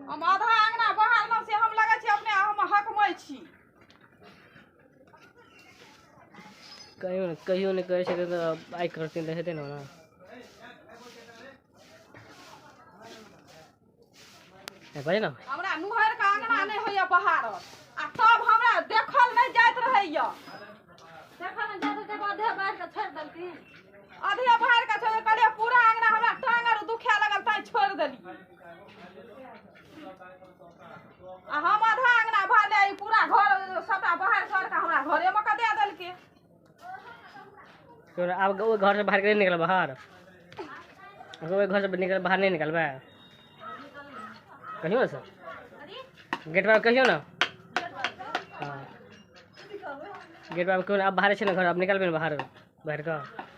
हम आधा अङ्गना बहारलहुँ से हम लगै छी अपने हम हकमै छी। कहियो ने कहियो नहि करै छथिन तऽ आइ करथिन तऽ हेतै ने ओना। बाजू ने। हमरा नुहर के अङ्गना नहि होइए बहारल, आ तब हमरा देखल नहि जाइत रहैए। देखल नहि जाइत रहै, आधे बाहर के छोड़ि देलखिन। आधे बाहर के छोड़ि कहलियै पूरा अङ्गना हमरा टांग आर दुखाए लगल तैं छोड़ि देलियै। आ हम आधा अङ्गना बहारलियै, ई पूरा घर सबटा बाहर सर के हमरा घरेमे के दए देलकै। तोरा आब ओहि घरसँ बाहर के नहि निकल बाहर, ओहि घरसँ निकल बाहर नहि निकलबै। कहियो ने सर गेट पर कहियो ने। हाँ गेट पर कहियो ने, आब बाहर छै ने घर, आब निकलबै ने बाहर बाहर कऽ।